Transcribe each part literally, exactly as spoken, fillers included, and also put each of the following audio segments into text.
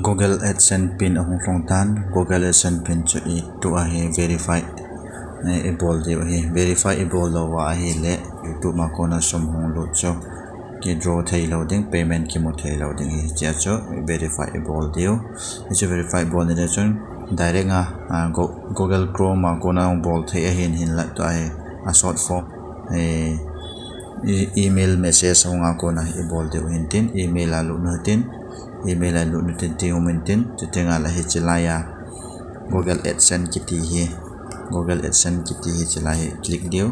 Google AdSense pin ahung lhung tan, Google AdSense pin chu i tu ahi verify, eh, i bol diu ahi. Verify i bol lou va ahile YouTube ma kona sum hung lut chu ki draw thei lou ding, payment kimu thei lou ding ahi. Hichea chu verify i bol diu. Hichu verify i bol ni le chun direct a, ah, Go-, Google Chrome ma kona hung bol thei ahin, hinla tu ahi a short form, eh, e-, email message hung a kona i bol diu hin tin, email a lut nu tin, email a lut nu tin ti um in tin, chuti nga la hichi lai a Google AdSense kiti hi, Google AdSense kiti hi hichi lai hi click diu,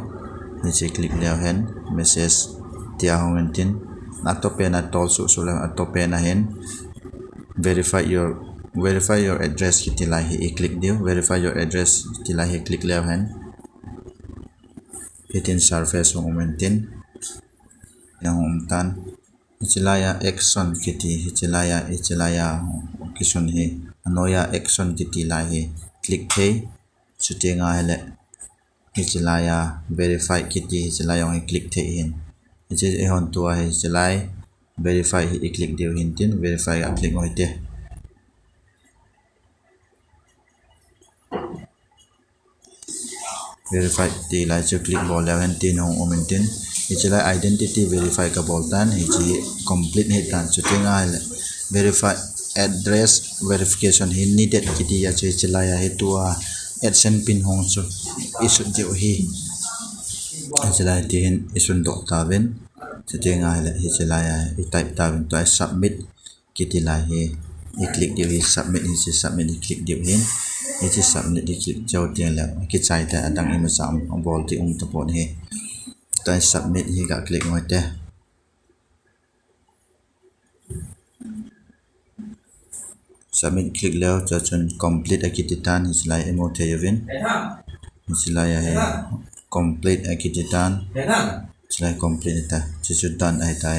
hichi click leu hen message tia hung in tin, a top pen a tol suh suh leu a top pen a hin verify your, verify your address kiti lai hi i click diu, verify your address kiti lai hi click leu hen. Hitin surface hung um in tin. Hung um tan. Hichi lai a action kiti, hichi lai a, hichi lai a kisun hi. Anoiya action kiti lai hi click thei. Chuti nga hile. Hichi lai a verify kiti, hichi lai a hung hi click thei hin. Hichi i hon tu ahi, hichi lai verify hi i click diu hin tin, verify a click ngoi te. Verify ti lai chu click bol leu hen tin hung um in tin. Hichi lai identity verify ka bol tan, hichi complete hi tan, chuti nga hile verify address verification hi needed kiti a chu hichi lai a hi tua AdSense pin hung chu i sut diu hi. Hichi lai ti hin i sun doh ta vin. Chuti nga hile hichi lai a i type ta vin tua submit kiti lai hi i click diu hi, submit hichi submit i click diu hin. Hichi submit i click cheu tin le kichai ta adang ima cha bol ti um ta pon hi. Tua submit hi ka click ngoi te. Submit click leu, chuchun complete a kiti tan, hichi lai i mu thei uvin. Hichi lai a hi complete a kiti tan. Hichi lai complete ta. Chuchu done ahi ta.